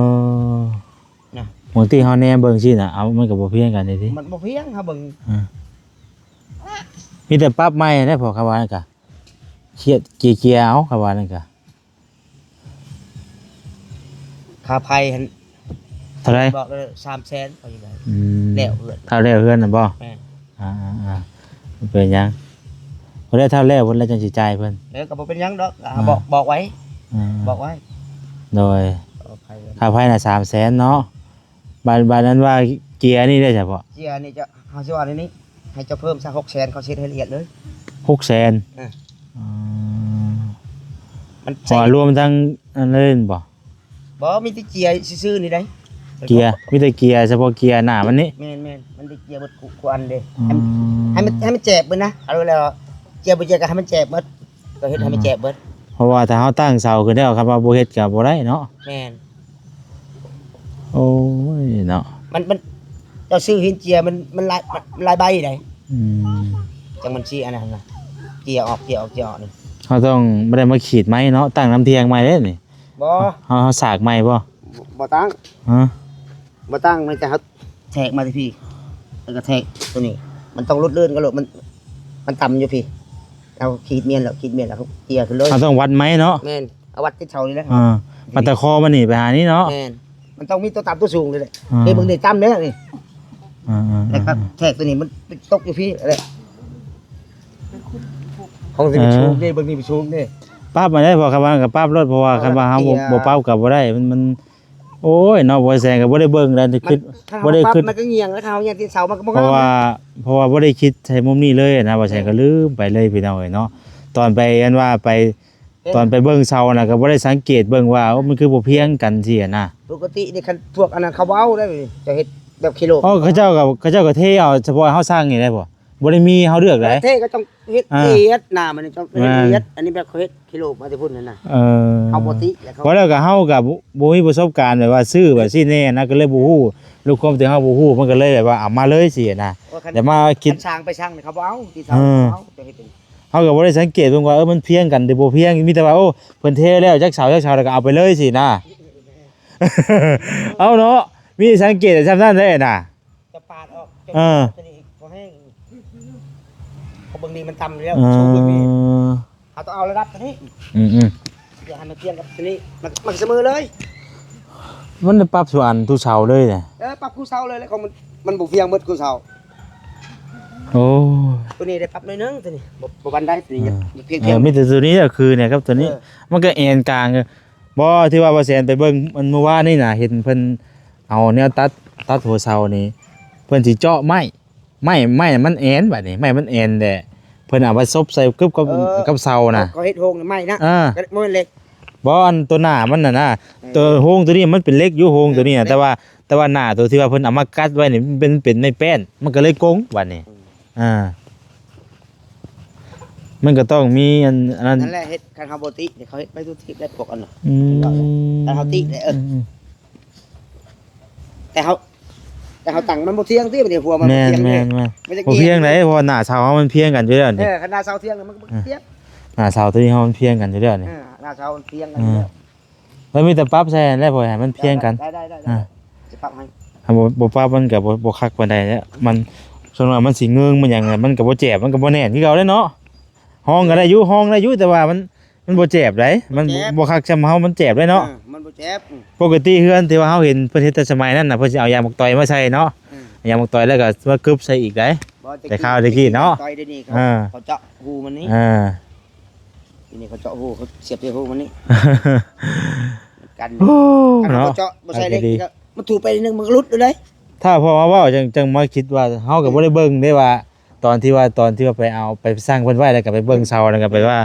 ເອີ ນະ ບາງທີເຮົາແນມເບິ່ງຊີ້ນະ ເອົາ ມັນກໍບໍ່ພຽງກັນເດ້ຕິ ມັນບໍ່ພຽງ ເຮົາເບິ່ງ. ເອີ ມີແຕ່ປັບໃໝ່ແຫຼະ ເພາະຄຳວ່ານັ້ນກະ ເຄຍ ເກຍໆ ເອົາ ຄຳວ່ານັ້ນກະ. ຄ່າໄຟຫັ້ນ ເທົ່າໃດ? ບອກເລີຍ ສາມແສນ ເຂົາຊິໄດ້. ອືມ ແລ້ວເຮືອນ ຖ້າແລ້ວເຮືອນນັ້ນບໍ່? ແມ່ນ. ອ່າໆໆ ບໍ່ເປັນຫຍັງ ບໍ່ໄດ້ ຖ້າແລ້ວເພິ່ນແລ້ວຈັ່ງຊິຈ່າຍເພິ່ນ. ເອີ ກໍບໍ່ເປັນຫຍັງດອກ ອ່າ ບອກ ບອກໄວ້. ອ່າ ບອກໄວ້. ໂດຍ ຄ່າໄຟນະ ສາມແສນເນາະ. ບາດ ບາດນັ້ນວ່າເກຍນີ້ໄດ້ສະເພາະ ເກຍນີ້ຈະ ເຮົາຊິວ່າແນວນີ້ ໃຫ້ເຈົ້າເພີ່ມຊະ ຫົກແສນ ເຂົາເຊັດໃຫ້ລະອຽດເລີຍ. ຫົກແສນ. ເອີ ອືມ ມັນ ເພາະວ່າລວມທັງອັນນັ້ນບໍ່? ບໍ່ ມີແຕ່ເກຍຊື່ໆ ນີ້ໄດ໋. ເກຍ ມີແຕ່ເກຍ ສະເພາະເກຍໜ້າມັນນີ້. ແມ່ນໆ ມັນໄດ້ເກຍເບິດ ທຸກອັນເດ້. ອືມ ໃຫ້ມັນ ໃຫ້ມັນແຈບເບິດນະ ເອົາແລ້ວ ເກຍບໍ່ເກຍກໍໃຫ້ມັນແຈບເບິດ. ກໍເຮັດໃຫ້ມັນແຈບເບິດ. ເພາະວ່າຖ້າເຮົາຕັ້ງເສົາຂຶ້ນແລ້ວ ຄັນວ່າບໍ່ເຮັດກໍບໍ່ໄດ້ເນາະ. ແມ່ນ. ໂອ້ຍເນາະ ມັນ ມັນ ເຈົ້າຊື້ຫີນເຈຍ ມັນ ມັນຫຼາຍ ມັນຫຼາຍໃບໃດ໋. ອືມ ຈັ່ງມັນຊິອັນນັ້ນນະ ເຈຍອອກ ເຈຍອອກ ເຈຍອອກນີ້. ເຮົາຕ້ອງບໍ່ໄດ້ມາຂີດໃໝ່ເນາະ ຕັ້ງນຳທ່ຽງໃໝ່ເດ້ນີ້. ບໍ່ ເຮົາ ເຮົາສາກໃໝ່ບໍ່? ບໍ່ ບໍ່ຕັ້ງ. ຮະ? ບໍ່ຕັ້ງ ມີແຕ່ເຮົາ ແທກມາແຕ່ພີ້ ແລ້ວກໍແທກຕົວນີ້ ມັນຕ້ອງຫຼຸດເລື່ອນກັນໂລດ ມັນ ມັນຕ່ຳຢູ່ພີ້ ເຮົາຂີດມ້ຽນແລ້ວ ຂີດມ້ຽນແລ້ວເຮົາເຈຍຂຶ້ນເລີຍ. ເຮົາຕ້ອງວັດໄມ້ເນາະ. ແມ່ນ ເອົາວັດຕິດເສົານີ້ແຫຼະ. ອ່າ ວັດແຕ່ຄໍມັນນີ້ໄປຫານີ້ເນາະ. ແມ່ນ ມັນຕ້ອງມີຕົວຕ່ຳຕົວສູງນີ້ແຫຼະ. ອ່າ ເບິ່ງນີ້ຕ່ຳເດ້ນີ້. ອ່າໆໆ ແລ້ວກໍແທກຕົວນີ້ມັນຕົກຢູ່ພີ້ແຫຼະ ຂອງນີ້ມັນ ເອີ ສູງເດ້ ເບິ່ງນີ້ມັນສູງເດ້. ປັບມາໄດ້ ເພາະຄຳວ່າກໍປັບໂລດ ເພາະວ່າ ເພາະວ່າ ຄັນວ່າເຮົາ ເອີ ບໍ່ ບໍ່ປັບກໍບໍ່ໄດ້ ມັນ ມັນ ໂອ້ຍເນາະ ບໍ່ແຊງກໍບໍ່ໄດ້ເບິ່ງໄດ້ ມັນ ຄິດ ບໍ່ໄດ້ຄິດ ມັນກໍງຽງແລ້ວ ເຮົາຍາມຕີນເສົາມັນກໍບໍ່ ເພາະວ່າ ງາມ ເພາະວ່າບໍ່ໄດ້ຄິດໃສ່ມຸມນີ້ເລີຍນະ ບໍ່ແຊງ ແມ່ນ ກໍລືມໄປເລີຍ ພີ່ນ້ອງເອີຍເນາະ. ຕອນໄປ ອັນວ່າໄປ ເຫັນ ຕອນໄປເບິ່ງເສົານະ ກໍບໍ່ໄດ້ສັງເກດເບິ່ງວ່າ ໂອ້ ມັນຄືບໍ່ພຽງກັນຊີ້ນະ. ປົກກະຕິນີ້ຄັນພວກອັນນັ້ນເຂົາບໍ່ເອົາໄດ໋ ເຈົ້າເຮັດແບບຂີ້ໂລກ. ອໍ ເຂົາເຈົ້າກໍ ເຂົາເຈົ້າກໍເທເອົາສະເພາະເຮົາສັ່ງນີ້ໄດ້ບໍ່? ບໍ່ໄດ້ມີເຮົາເລືອກໄດ໋. ເອີ ເທກໍຕ້ອງເຮັດ ອ່າ ລະອຽດນະ ມັນຕ້ອງ ແມ່ນ ລະອຽດ. ອັນນີ້ແບບເຂົາເຮັດຂີ້ໂລກມາແຕ່ພຸ້ນຫັ້ນນະ. ເອີ ເຮົາບໍ່ຕິ ແລ້ວເຂົາ ບໍ່ ແລ້ວກໍເຮົາກໍບໍ່ ບໍ່ມີປະສົບການແບບວ່າຊື້ແບບຊີ້ແນ່ນະ ກໍເລີຍບໍ່ຮູ້ ລະຄວາມທີ່ເຮົາບໍ່ຮູ້ ມັນກໍເລີຍແບບວ່າເອົາມາເລີຍຊີ້ນະ. ແຕ່ມາຄິດ ຄັນຊ່າງໄປຊ່າງນີ້ເຂົາບໍ່ເອົາ ທີ່ເຂົາ ເອີ ບໍ່ເອົາ ຈະເຮັດຈັ່ງໃດ? ເຮົາກໍບໍ່ໄດ້ສັງເກດເບິ່ງວ່າ ເອີ ມັນພຽງກັນຫຼືບໍ່ພຽງ ມີແຕ່ວ່າ ໂອ້ ເພິ່ນເທແລ້ວຈັກເສົາ ຈັກເສົາ ແລ້ວກໍເອົາໄປເລີຍຊີ້ນະ. ເອົາເນາະ ມີສັງເກດຊ່ຳນັ້ນເດ້ນະ. ຈະປາດອອກ ເອີ ຕົວນີ້ພໍແຮງ ເຂົາເບິ່ງນີ້ມັນຕ່ຳແລ້ວ ເອີ ສູງເບິ່ງນີ້ ເຮົາຕ້ອງເອົາລະດັບຕົວນີ້. ອືມໆ ຢາກໃຫ້ມັນພຽງກັບຕົວນີ້ ມັນ ມັນສະເໝີເລີຍ. ມັນໄດ້ປັບສູ່ອັນ ສູ່ເສົາເລີຍນະ. ເອີ ປັບຄູ່ເສົາເລີຍ ແລ້ວຂອງມັນ ມັນບໍ່ພຽງໝົດຄູ່ເສົາ. ເ ໂອ້ ຕົວນີ້ໄດ້ປັບໜ້ອຍໜຶ່ງ ຕົວນີ້ບໍ່ ບໍ່ປານໃດ ຕົວນີ້ຍັງ ອ່າ ຍັງພຽງ ເອີ ພຽງ ມີແຕ່ຕົວນີ້ກໍຄືນີ້ຄັບ ຕົວນີ້ ເອີ ມັນກໍແອນກາງ ບໍ່ ທີ່ວ່າບໍ່ແສນໄປເບິ່ງ ອັນ ມື້ວານນີ້ນະ ເຫັນເພິ່ນເອົາແນວຕັດ ຕັດຫົວເສົານີ້ ເພິ່ນຊິເຈາະໄມ້ ໄມ້ ໄມ້ມັນແອນ ບາດນີ້ ໄມ້ມັນແອນແຫຼະ ເພິ່ນເອົາໄປສົບໃສ່ກັບ ກັບ ເອີ ກັບເສົານະ ເຂົາເຮັດໂຮງໄມ້ນະ ເອີ ກໍບໍ່ແມ່ນເຫຼັກ ບໍ່ ອັນຕົວໜ້າມັນນະນະ ເອີ ຕົວໂຮງຕົວນີ້ມັນເປັນເຫຼັກຢູ່ ໂຮງຕົວນີ້ນະ ເອີ ແຕ່ວ່າ ແຕ່ວ່າໜ້າຕົວທີ່ວ່າເພິ່ນເອົາມາກັດໄວ້ນີ້ ມັນເປັນ ເປັນໄມ້ແປ້ນ ມັນກໍເລີຍກົງບາດນີ້ ອືມ ອ່າ ມັນກໍຕ້ອງມີອັນ ອັນນັ້ນ ນັ້ນແຫຼະ ເຮັດ ຄັນເຮົາບໍ່ຕິ ເຂົາເຮັດໄປທຸກທີບໄດ້ ພວກອັນນັ້ນ ອືມ ຄັນເຮົາຕິໄດ້ ເອີ ອືມ ແຕ່ເຮົາ ແຕ່ເຮົາຕັ້ງມັນບໍ່ທ່ຽງຕິ ບັດນີ້ຫົວມັນ ແມ່ນ ບໍ່ທ່ຽງ ແມ່ນ ແມ່ນ ມັນຈະ ບໍ່ທ່ຽງໃດ ເພາະວ່າໜ້າເສົາເຮົາມັນພຽງກັນຢູ່ແລ້ວນີ້ ເອີ ຄັນໜ້າເສົາທ່ຽງ ມັນກໍບໍ່ ອ່າ ທ່ຽງ ໜ້າເສົາຕົວນີ້ເຮົາມັນພຽງກັນຢູ່ແລ້ວນີ້ ເອີ ໜ້າເສົາມັນພຽງກັນຢູ່ແລ້ວ ອືມ ແລ້ວມີແຕ່ປັບໃສ່ຫັ້ນແຫຼະ ເພື່ອໃຫ້ມັນພຽງກັນ ໄດ້ ໄດ້ ໄດ້ ອ່າ ຊິປັບໃຫ້ ຖ້າບໍ່ ບໍ່ປັບມັນກໍບໍ່ ບໍ່ຄັກປານໃດແຫຼະ ມັນ ສ່ວນມາກມັນຊິເງິງ ມັນຫຍັງ ມັນກໍບໍ່ແຈບ ມັນກໍບໍ່ແໜ້ນຄືເກົ່າເດ້ເນາະ ຫ້ອງກໍໄດ້ຢູ່ ຫ້ອງໄດ້ຢູ່ ແຕ່ວ່າມັນ ມັນບໍ່ແຈບໃດ ມັນບໍ່ ບໍ່ແຈບ ບໍ່ຄັກສ່ຳເຮົາ ມັນແຈບເດ້ເນາະ ເອີ ມັນບໍ່ແຈບ ອືມ ປົກກະຕິເຮືອນທີ່ວ່າເຮົາເຫັນເພິ່ນເຮັດແຕ່ສະໄໝນັ້ນນະ ເພິ່ນຊິເອົາຢາງໝາກຕອຍມາໃສ່ເນາະ ອືມ ຢາງໝາກຕອຍ ແລ້ວກໍມາກຶບໃສ່ອີກໃດ ບໍ່ ແຕ່ຄາວແຕ່ກີ້ເນາະ ຕອຍດຽວນີ້ເຂົາ ເອີ ເຂົາເຈາະຮູມັນນີ້ ເອີ ດຽວນີ້ເຂົາເຈາະຮູ ເຂົາສຽບໃສ່ຮູມັນນີ້ ກັນ ໂອ້ ຄັນເຮົາ ເນາະ ບໍ່ເຈາະ ບໍ່ໃສ່ເຫຼັກ ມັນຖືໄປໜຶ່ງ ມັນກໍຫຼຸດເລີຍ ຖ້າພໍ່ມາເວົ້າ ຈັ່ງ ຈັ່ງມາຄິດວ່າ ເຮົາກໍບໍ່ໄດ້ເບິ່ງເດ້ວ່າ ຕອນທີ່ວ່າ ຕອນທີ່ວ່າໄປເອົາ ໄປສັ່ງເພິ່ນໄວ້ ແລ້ວກໍໄປເບິ່ງເສົາ ແລ້ວກໍໄປວ່າ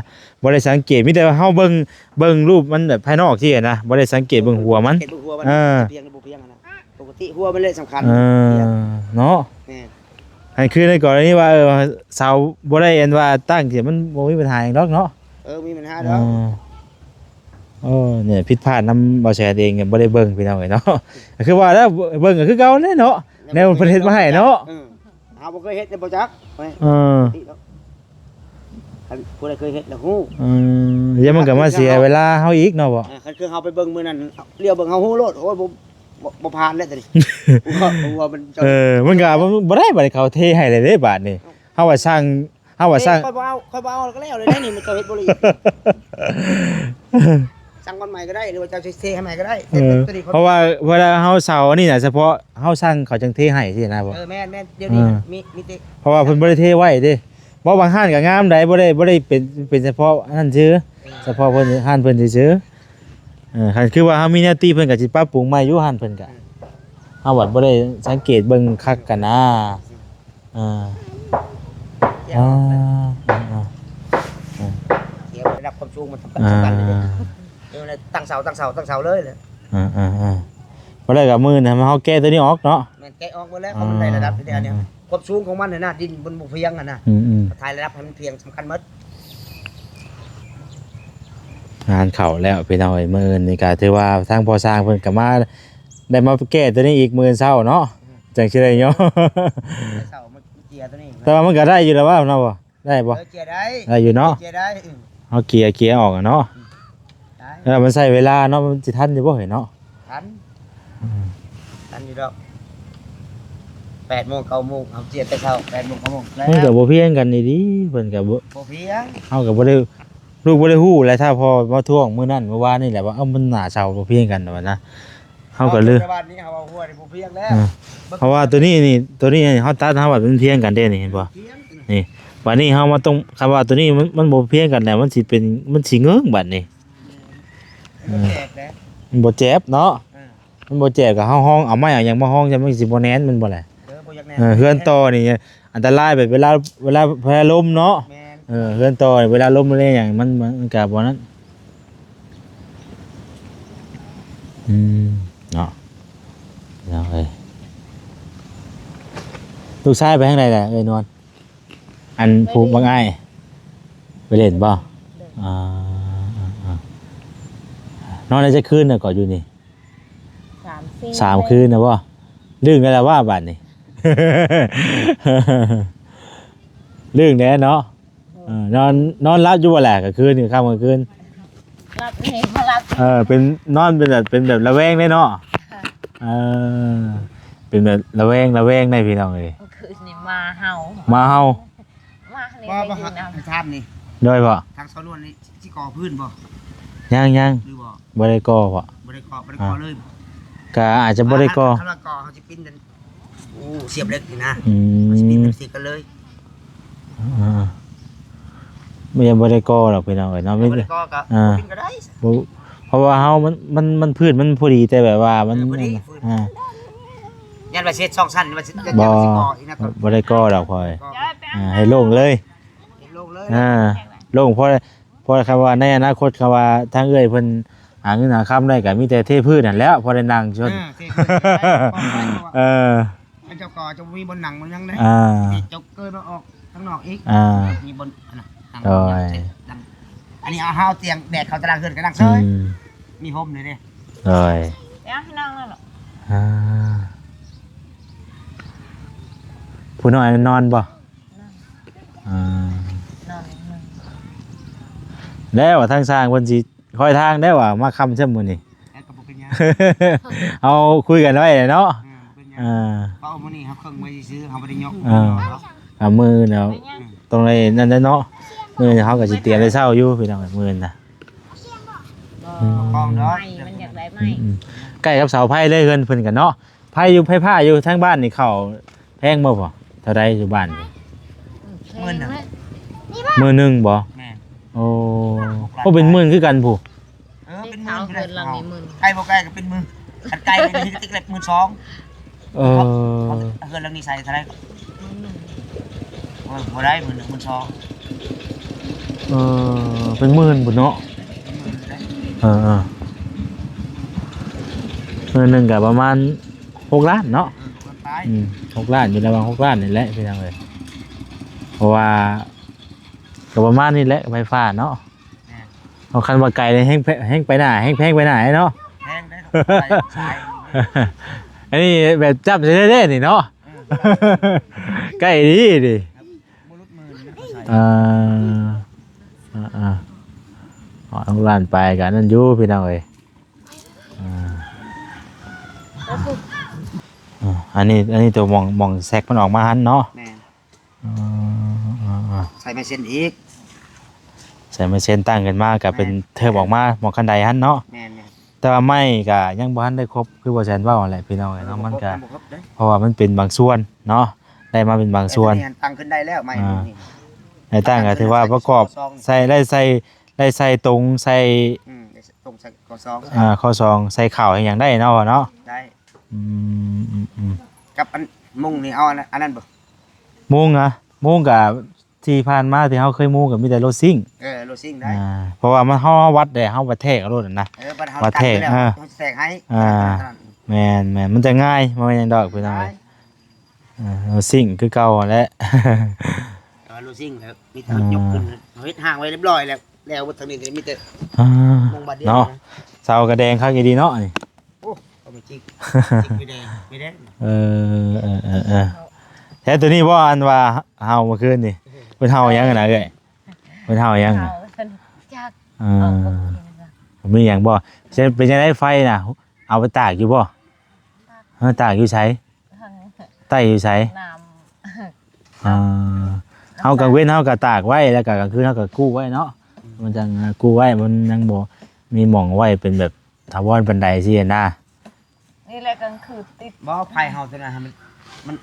ບໍ່ໄດ້ສັງເກດ ມີແຕ່ວ່າເຮົາເບິ່ງ ເບິ່ງຮູບມັນແບບພາຍນອກຊີ້ນະ ບໍ່ໄດ້ສັງເກດເບິ່ງຫົວມັນ ເບິ່ງຫົວມັນ ເອີ ເບິ່ງຫົວມັນ ເອີ ພຽງຫຼືບໍ່ພຽງຫັ້ນນະ ປົກກະຕິຫົວມັນແຫຼະສຳຄັນ ເອີ ເນາະ ແມ່ນ ໃຫ້ຄືໃນກໍລະນີວ່າ ເອີ ເສົາບໍ່ໄດ້ອັນວ່າຕັ້ງທີ່ ມັນບໍ່ມີບັນຫາຫຍັງດອກເນາະ ເອີ ມີບັນຫາດອກ ເອີ ໂອ້ ນີ້ຜິດພາດນຳບໍ່ແຊນເອງ ບໍ່ໄດ້ເບິ່ງພີ່ນ້ອງເອີຍເນາະ ຄືວ່າແລ້ວ ເບິ່ງກໍຄືເກົ່າແຫຼະເນາະ ແນວເພິ່ນເຮັດມາໃຫ້ເນາະ ເອີ ເຮົາບໍ່ເຄີຍເຮັດເລີຍ ບໍ່ຈັກ ເອີ ຄັນຜູ້ໃດເຄີຍເຮັດແລ້ວຮູ້ ເອີ ດຽວມັນກໍມາເສຍເວລາເຮົາອີກເນາະ ບໍ່ ເອີ ຄັນຄືເຮົາໄປເບິ່ງມື້ນັ້ນ ລຽວເບິ່ງເຮົາຮູ້ໂລດ ໂອ້ຍ ບໍ່ ບໍ່ ບໍ່ຜ່ານແລ້ວຕອນນີ້ ເອີ ມັນກໍບໍ່ ບໍ່ໄດ້ ບາດນີ້ເຂົາເທໃຫ້ແລ້ວເດ້ ບາດນີ້ ເຮົາວ່າຊ່າງ ເຮົາວ່າຊ່າງ ຂ້ອຍບໍ່ເອົາ ຂ້ອຍບໍ່ເອົາ ກໍແລ້ວເລີຍນີ້ ມັນເຈົ້າເຮັດບໍ່ລະອຽດ ສັ່ງກ່ອນໃໝ່ກໍໄດ້ ຫຼືວ່າເຈົ້າຊິເທໃຫ້ໃໝ່ກໍໄດ້ ເອີ ແຕ່ຕົວນີ້ ເພາະວ່າເວລາເຮົາເຊົ່າອັນນີ້ນະ ສະເພາະເຮົາສັ່ງເຂົາຈັ່ງເທໃຫ້ຊີ້ນະ ບໍ່ ເອີ ແມ່ນໆ ດຽວນີ້ ເອີ ມີ ມີແຕ່ ເພາະວ່າເພິ່ນບໍ່ໄດ້ເທໄວ້ເດ້ ບໍ່ ບາງຮ້ານກໍງາມໃດ ບໍ່ໄດ້ ບໍ່ໄດ້ເປັນ ເປັນສະເພາະອັນນັ້ນຊື່ ສະເພາະເພິ່ນ ຮ້ານເພິ່ນຊື່ໆ ເອີ ຄັນຄືວ່າເຮົາມີແນວຕິ ເພິ່ນກໍຊິປັບປຸງໃໝ່ຢູ່ ຮ້ານເພິ່ນກໍ ເຮົາບັດບໍ່ໄດ້ສັງເກດເບິ່ງຄັກກັນນະ ອ່າ ເອີ ເອີ ເອີ ເອີ ເອີ ເສຍໄປ ລະດັບຄວາມສູງມັນສຳຄັນ ອ່າ ສຳຄັນເລີຍເດ້ ເອີ ຕັ້ງເສົາ ຕັ້ງເສົາ ຕັ້ງເສົາເລີຍແຫຼະ ເອີ ເອີ ເອີ ບໍ່ໄດ້ກໍມື້ນີ້ເຮົາແກະຕົວນີ້ອອກເນາະ ແມ່ນ ແກະອອກໝົດແລ້ວ ເອີ ເພາະມັນໄດ້ລະດັບຢູ່ແລ້ວນີ້ ເອີ ຄວາມສູງຂອງມັນຫັ້ນນະ ດິນມັນບໍ່ພຽງຫັ້ນນະ ອືມໆ ຖ່າຍລະດັບໃຫ້ມັນພຽງສຳຄັນໝົດ ງານເຂົ້າແລ້ວພີ່ນ້ອງເອີຍ ມື້ອື່ນນີ້ກໍຖືວ່າທາງພໍ່ຊ່າງເພິ່ນກໍມາ ໄດ້ມາແກ້ຕົວນີ້ອີກມື້ເຊົ້າເນາະ ອືມ ຈັ່ງຊິໄດ້ຍໍ ເຊົ້າມາເຈຍຕົວນີ້ ແຕ່ວ່າມັນກໍໄດ້ຢູ່ແລ້ວວ່າເນາະ ໄດ້ບໍ່? ເອີ ເຈຍໄດ້ ໄດ້ຢູ່ເນາະ ເຈຍໄດ້ ອືມ ເຮົາເຈຍ ເຈຍອອກອະເນາະ ອືມ ໄດ້ ເອີ ມັນໃຊ້ເວລາເນາະ ມັນຊິທັນຢູ່ບໍ່ເຮີ້ຍເນາະ? ທັນ ອືມ ທັນຢູ່ດອກ ແປດໂມງເກົ້າໂມງ ເຮົາເຈຍແຕ່ເຊົ້າ ແປດໂມງເກົ້າໂມງ ແລ້ວ ມັນກໍບໍ່ພຽງກັນອີ່ຫຼີ ເພິ່ນກໍບໍ່ ບໍ່ພຽງ ເຮົາກໍບໍ່ໄດ້ ລູກບໍ່ໄດ້ຮູ້ແຫຼະ ຖ້າພໍ່ມາທວງມື້ນັ້ນມື້ວານນີ້ແຫຼະວ່າ ເອີ ມັນໜ້າເຊົາບໍ່ພຽງກັນວ່ານະ ເຮົາກໍເລີຍ ແຕ່ວ່ານີ້ເຮົາເອົາຫົວນີ້ບໍ່ພຽງແລ້ວ ເອີ ເພາະວ່າຕົວນີ້ນີ້ ຕົວນີ້ເຮົາຕັດ ເຮົາວ່າມັນພຽງກັນເດ້ນີ້ ເຫັນບໍ່? ພຽງ ນີ້ ບາດນີ້ເຮົາມາຕ້ອງ ຄັນວ່າຕົວນີ້ມັນ ມັນບໍ່ພຽງກັນແລ້ວ ມັນຊິເປັນ ມັນຊິເງິ້ງບາດນີ້ ມັນບໍ່ແຈບເດ້ ມັນບໍ່ແຈບເນາະ ເອີ ມັນບໍ່ແຈບກໍເຮົາຫ້ອງ ເອົາໄມ້ເອົາຫຍັງມາຫ້ອງ ມັນຊິບໍ່ແໜ້ນ ແມ່ນບໍ່ແຫຼະ? ເອີ ບໍ່ຢາກແໜ້ນ ເອີ ເຮືອນຕໍ່ນີ້ອັນຕະລາຍ ແບບເວລາ ເວລາ ເວລາລົມເນາະ ແມ່ນ ເອີ ເຮືອນຕໍ່ນີ້ ເວລາລົມແລະຫຍັງ ມັນ ມັນກໍບໍ່ນັ້ນ ອືມ ເນາະ ເນາະເອີຍ ລູກຊາຍໄປທາງໃດລະເອີຍນວນ? ອັນຜູ້ບັກອ້າຍໄປຫຼິ້ນບໍ່? ເອີ ອ່າ ອ່າ ອ່າ ນອນໄດ້ຈັກຄືນນະ ກໍຢູ່ນີ້? ສາມສີ່ ສາມຄືນນະບໍ່? ລຶ້ງໄດ້ລະວ່າບາດນີ້ ລຶ້ງແດ່ເນາະ ເອີ ນອນ ນອນຫຼັບຢູ່ບໍ່ລະ ກາງຄືນ ກາງຄ່ຳກາງຄືນ? ຫຼັບນີ້ບໍ່ຫຼັບ ເອີ ເປັນ ນອນເປັນແບບ ເປັນແບບລະແວງເດ້ເນາະ ເອີ ເປັນແບບລະແວງ ລະແວງໄດ໋ພີ່ນ້ອງເອີຍ ຄືນນີ້ໝາເຫົ່າ ໝາເຫົ່າ ໝານີ້ ວ່າ ໄດ້ຍິນນຳ ໃຫ້ຖາມນີ້ ໂດຍບໍ່? ທາງສາວນວນນີ້ຊິກໍ່ພື້ນບໍ່? ຍັງໆ ຫຼືບໍ່? ບໍ່ໄດ້ກໍ່ບໍ່? ບໍ່ໄດ້ກໍ່ ບໍ່ໄດ້ກໍ່ເລີຍບໍ່? ກະອາດຈະບໍ່ໄດ້ກໍ່ ຄັນວ່າກໍ່ເຮົາຊິປິ່ນ ໂອ້ ສຽບເຫຼັກນີ້ນະ ອືມ ມັນຊິມີ ມັນຊິກັນເລີຍ ອ່າ ມັນຍັງບໍ່ໄດ້ກໍ່ດອກພີ່ນ້ອງເອີຍເນາະ ມີ ບໍ່ໄດ້ກໍ່ກໍ ອ່າ ບໍ່ເປັນກໍໄດ້ ບໍ່ ເພາະວ່າເຮົາ ມັນ ມັນ ມັນພື້ນມັນພໍດີ ແຕ່ແບບວ່າມັນ ເອີ ພໍດີ ອ່າ ຢ້ານວ່າຊິເຮັດສອງຊັ້ນ ວ່າຊິ ບໍ່ ຢ້ານວ່າຊິກໍ່ອີກນະ ບໍ່ໄດ້ກໍ່ດອກຂ້ອຍ ກໍ່ ອ່າ ໃຫ້ໂລ່ງເລີຍ ເຮັດໂລ່ງເລີຍ ອ່າ ໂລ່ງ ເພາະ ເພາະຄຳວ່າໃນອະນາຄົດ ຄຳວ່າທາງເອື້ອຍເພິ່ນຫາເງິນຫາຄຳໄດ້ ກໍມີແຕ່ເທພື້ນຫັ້ນແຫຼ້ວ ພໍໄດ້ນັ່ງຊົນ ເອີ ເທພື້ນ ເອີ ເຈົ້າກໍຈະບໍ່ມີບ່ອນນັ່ງບ່ອນຫຍັງເດ້ ອ່າ ເຈົ້າເກີດມາອອກຂ້າງນອກອີກ ອ່າ ມີບ່ອນອັນນັ້ນ ໂດຍ ອັນນີ້ເອົາ ເຮົາເອົາຕຽງແບກເຂົ້າຕາລາງເຮືອນກໍນັ່ງເຊີຍ ອືມ ມີຮົ່ມເລີຍເດ້ ໂດຍ ເອົາໃຫ້ນັ່ງນັ້ນລະ ອ່າ ຜູ້ນ້ອຍນອນບໍ່? ອ່າ ນອນ ແລ້ວທາງຊ່າງເພິ່ນຊິຄອຍທາງໄດ້ວ່າມາຄ່ຳຊ່ຳມື້ນີ້ ແລ້ວກໍບໍ່ເປັນຫຍັງ ເຮົາຄຸຍກັນໄວ້ແຫຼະເນາະ ເອີ ບໍ່ເປັນຫຍັງ ອ່າ ເພາະມື້ນີ້ເຮົາເຄິ່ງໄວ້ຊື່ໆ ເຮົາບໍ່ໄດ້ຍົກ ອ່າ ເນາະ ອ່າ ມື້ແລ້ວ ບໍ່ເປັນຫຍັງ ຕ້ອງໄດ້ນັ້ນແຫຼະເນາະ ມື້ນີ້ເຮົາກໍຊິຕຽມໄດ້ເຊົ້າຢູ່ພີ່ນ້ອງ ມື້ນີ້ນະ ບໍ່ ອືມ ປະຄອງດອກ ໄມ້ມັນຢາກໄດ້ໄມ້ ອືມໆ ໃກ້ກັບເສົາໄຟເລີຍເຮືອນເພິ່ນກໍເນາະ ໄຟຢູ່ ໄຟຟ້າຢູ່ທາງບ້ານນີ້ເຂົ້າແພງບໍ່ພໍ່? ເທົ່າໃດຢູ່ບ້ານນີ້? ໝື່ນໜຶ່ງ ໝື່ນໜຶ່ງບໍ່? ແມ່ນ ໂອ້ ໂອ້ ເປັນໝື່ນຄືກັນພຸ້ນ ເອີ ເປັນໝື່ນ ເປັນເຮືອນຫຼັງນີ້ໝື່ນ ໃກ້ບໍ່ໃກ້ກໍເປັນໝື່ນ ຄັນໃກ້ກໍຕິກເລັກໝື່ນສອງ ເອີ ເຮືອນຫຼັງນີ້ໃສ່ເທົ່າໃດ? ໝື່ນໜຶ່ງ ໂອ້ຍ ບໍ່ໄດ້ ໝື່ນໜຶ່ງ ໝື່ນສອງ ເອີ ເປັນໝື່ນພຸ້ນເນາະ ເປັນໝື່ນເດ້ ເອີໆ ໝື່ນໜຶ່ງກໍປະມານ ຫົກລ້ານເນາະ ເອີ ຫົກລ້ານປາຍ ອືມ ຫົກລ້ານ ຢູ່ລະຫວ່າງຫົກລ້ານນີ້ແຫຼະພີ່ນ້ອງເອີຍ ເພາະວ່າກໍປະມານນີ້ແຫຼະ ໄຟຟ້າເນາະ ແມ່ນ ເພາະຄັນວ່າໄກນີ້ແຮງແພ ແຮງໄປໜ້າ ແຮງແພງໄປໜ້າເນາະ ແພງເດ້ ສາຍ ອັນນີ້ແບບຈັບໃສ່ເດ້ນີ້ເນາະ ເອີ ໃກ້ດີນີ້ ບໍ່ຫຼຸດໝື່ນນະ ເອີ ເອີໆ ຫົກລ້ານປາຍກໍອັນນັ້ນຢູ່ພີ່ນ້ອງເອີຍ ອ່າ ອ່າ ອັນນີ້ ອັນນີ້ຕົວໝ່ອງ ໝ່ອງແຊັກມັນອອກມາຫັ້ນເນາະ ແມ່ນ ເອີ ເອີ ເອີ ໃສ່ໄມ້ເຊັນອີກ ໃສ່ໄມ້ເຊັນຕັ້ງຂຶ້ນມາກໍເປັນ ແມ່ນ ເທີບອອກມາໝ່ອງຄັນໄດຫັ້ນເນາະ ແມ່ນໆ ແຕ່ວ່າໄມ້ກໍຍັງບໍ່ທັນໄດ້ຄົບ ຄືບໍ່ແຊນເວົ້າຫັ້ນແຫຼະພີ່ນ້ອງເອີຍເນາະ ເອີ ມັນກໍ ຍັງບໍ່ຄົບເດ້ ເພາະວ່າມັນເປັນບາງສ່ວນເນາະ ໄດ້ມາເປັນບາງສ່ວນ ແຕ່ຕົວນີ້ຫັ້ນຕັ້ງຂຶ້ນໄດ້ແລ້ວ ໄມ້ ອ່າ ນີ້ ໃຫ້ຕັ້ງກໍຖືວ່າປະກອບ ຕັ້ງຂຶ້ນໄດ້ ໃສ່ ໄດ້ໃສ່ ໄດ້ໃສ່ຕົງໃສ່ ອືມ ຕົງໃສ່ຂໍ້ສອງ ອ່າ ຂໍ້ສອງໃສ່ເຂົ້າໃສ່ຫຍັງໄດ້ເນາະ ເນາະ ໄດ້ ອືມ ອືມ ອືມ ກັບອັນມຸງນີ້ເອົາອັນນັ້ນ ອັນນັ້ນບໍ່? ມຸງນະ ມຸງກະທີ່ຜ່ານມາທີ່ເຮົາເຄີຍມຸງກະມີແຕ່ໂລຊິງ ເອີ ໂລຊິງໄດ້ ອ່າ ເພາະວ່າມັນ ເຮົາ ເຮົາວັດແດ່ ເຮົາວັດແທກເອົາໂລດນະ ເອີ ວັດແທກ ເອີ ເຮົາແທກໃຫ້ ອ່າ ແມ່ນໆ ມັນຈະງ່າຍ ບໍ່ແມ່ນຫຍັງດອກພີ່ນ້ອງ ເອີ ໂລຊິງຄືເກົ່າຫັ້ນແຫຼະ ແຕ່ວ່າໂລຊິງແລ້ວມີແຕ່ ອ່າ ຍົກຂຶ້ນ ເຮົາເຮັດຮ່າງໄວ້ຮຽບຮ້ອຍແລ້ວ ແລ້ວເບິດທາງນີ້ກໍມີແຕ່ ອ່າ ມຸງບາດດຽວ ເນາະ ເນາະ ເສົາກໍແດງຄັກອີ່ຫຼີເນາະນີ້ ໂອ້ ກໍມີຈິກ ຈິກໄປແດງ ໄປແດງ ເອີ ເອີ ເອີ ເອີ ແທ້ໂຕນີ້ບໍ່ ອັນວ່າເຫົ່າເມື່ອຄືນນີ້ ເພິ່ນເຫົ່າຫຍັງນະເອື້ອຍ ເພິ່ນເຫົ່າຫຍັງ ເຫົ່າ ຈັກ ເອີ ເອົາກົບກິນນະ ມີຫຍັງບໍ່ ເປັນ ເປັນຈັ່ງໃດໄຟນະ ເອົາໄປຕາກຢູ່ບໍ່ ເອີ ຕາກຢູ່ໃສ ໃຕ້ຢູ່ໃສ ນ້ຳ ອ່າ ເຮົາກາງເວັນເຮົາກໍຕາກໄວ້ ແລ້ວກໍກາງຄືນເຮົາກໍກູ້ໄວ້ເນາະ ມັນຈັ່ງ ອ່າ ກູ້ໄວ້ ມັນຍັງບໍ່ມີໝ່ອງໄວ້ເປັນແບບຖາວອນປານໃດຊີ້ນະ ນີ້ແຫຼະກາງຄືນຕິດ ບໍ່ ໄຟເຮົາຕົວນັ້ນ ມັນ ມັນ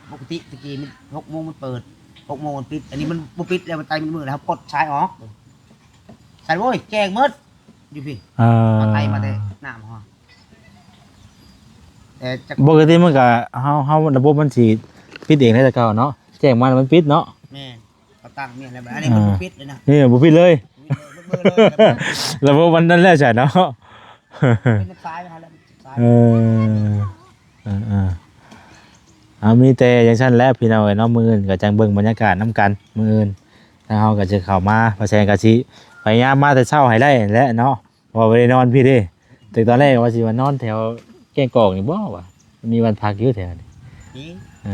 ປົກກະຕິຕະກີ້ມັນຫົກໂມງມັນເປີດ ຫົກໂມງມັນປິດ ອັນນີ້ມັນບໍ່ປິດແລ້ວ ມັນໄຕມັນມືດແລ້ວ ເຮົາປົດສາຍອອກ ສາຍ ໂອ້ຍ ແຈ້ງໝົດຢູ່ພີ້ ເອີ ເຮົາໄຕມາແຕ່ນ້ຳເຮົາ ແຕ່ຈັກ ປົກກະຕິມັນກະ ເຮົາ ເຮົາ ລະບົບມັນຊິປິດເອງແຫຼະແຕ່ເກົ່າເນາະ ແຈ້ງມາແລ້ວມັນປິດເນາະ ແມ່ນ ກໍຕັ້ງແມ່ນແລ້ວ ອັນນີ້ມັນບໍ່ປິດເລີຍນະ ນີ້ບໍ່ປິດເລີຍ ບໍ່ປິດເລີຍ ລະບົບມັນນັ້ນແຫຼະຊັ້ນເນາະ ເປັນສາຍມາແລ້ວ ສາຍ ເອີ ເອີໆ ເອົາ ມີແຕ່ຈັ່ງຊັ້ນແຫຼະພີ່ນ້ອງເອີຍເນາະ ມື້ອື່ນກໍຈັ່ງເບິ່ງບັນຍາກາດນຳກັນ ມື້ອື່ນທາງເຮົາກໍຈະເຂົ້າມາ ພະແສງກໍຊິພະຍາຍາມມາແຕ່ເຊົ້າໃຫ້ໄດ້ຫັ້ນແຫຼະເນາະ ເພາະວ່າບໍ່ໄດ້ນອນພີ້ເດ້ ແຕ່ຕອນແລກວ່າຊິມານອນແຖວແກ້ງກອກນີ້ບໍ່ວະ ມີບ້ານພັກຢູ່ແຖວນີ້ ມີ ເອີ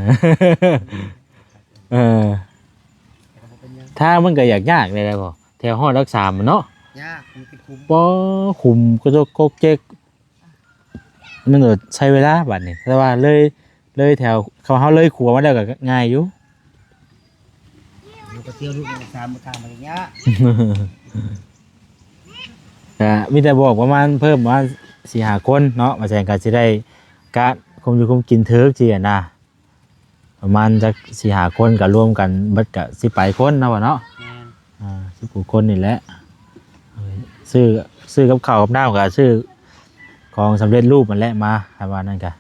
ເອີ ທາງມັນກໍຢາກຍາກແດ່ບໍ່ ແຖວຮອດຫຼັກສາມເນາະ ຍາກ ມັນເປັນຂຸມ ບໍ່ ຂຸມກະຈົກກົກເຈັກ ມັນກໍໃຊ້ເວລາບາດນີ້ ແຕ່ວ່າເລີຍ ເລີຍແຖວ ເຂົາ ເຮົາເລີຍຂົວມາແລ້ວກໍງ່າຍຢູ່ ຢູ່ກໍທ່ຽວລູກສາມມື້ຂ້າມມາຍາກ ກະມີແຕ່ບອກປະມານເພີ່ມປະມານສີ່ຫ້າຄົນເນາະ ວ່າແສງກໍຊິໄດ້ກະຄຸມຢູ່ຄຸມກິນຖືກຊີ້ນະ ປະມານຈັກສີ່ຫ້າຄົນ ກໍລວມກັນເບິດກໍສິບປາຍຄົນເນາະ ພໍ່ເນາະ. ແມ່ນ ອ່າ ສິບກວ່າຄົນນີ້ແຫຼະ. ຊື້ ຊື້ກັບເຂົ້າກັບນ້ຳ ກໍຊື້ຂອງສຳເລັດຮູບຫັ້ນແຫຼະມາ ຄັນວ່ານັ້ນກໍ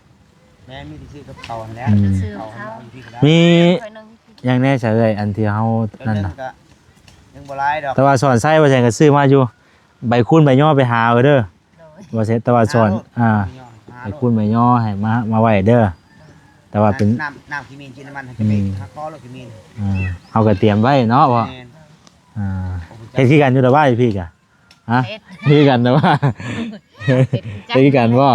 ແມ່ນ ມີແຕ່ຊື້ກັບເຂົ້າຫັ້ນແຫຼະ. ອືມ ຊື້ກັບເຂົ້າ ເຂົ້າຢູ່ພີ້ກໍໄດ້. ມີ ຂ້ອຍໜຶ່ງ ຫຍັງແດ່ຊະເອື້ອຍ ອັນທີ່ເຮົານັ້ນນະ? ກໍຍັງບໍ່ຫຼາຍດອກ ແຕ່ວ່າສອນໄຊວ່າຊັ້ນກໍຊື້ມາຢູ່ ໃບຄູນໃບຍໍໄປຫາເອົາເດີ. ໂດຍ ວ່າຊັ້ນ ແຕ່ວ່າສອນ ຫາໂລດ ອ່າ ໃບຄູນໃບຍໍໃຫ້ມາ ມາໄວ້ເດີ. ແຕ່ວ່າເປັນ ນ້ຳ ນ້ຳຂີ້ໝິ້ນ ກິນນ້ຳມັນ ອືມ ຫັກຄໍໂລດ ຂີ້ໝິ້ນ. ອ່າ ເຮົາກໍຕຽມໄວ້ເນາະ ພໍ່. ແມ່ນ ອ່າ ເຮັດຄືກັນຢູ່ດອກວ່າຢູ່ພີ້ກະ ຮະ? ເຮັດ ເຮັດຄືກັນດອກວ່າ ເຮັດຄືກັນບໍ່?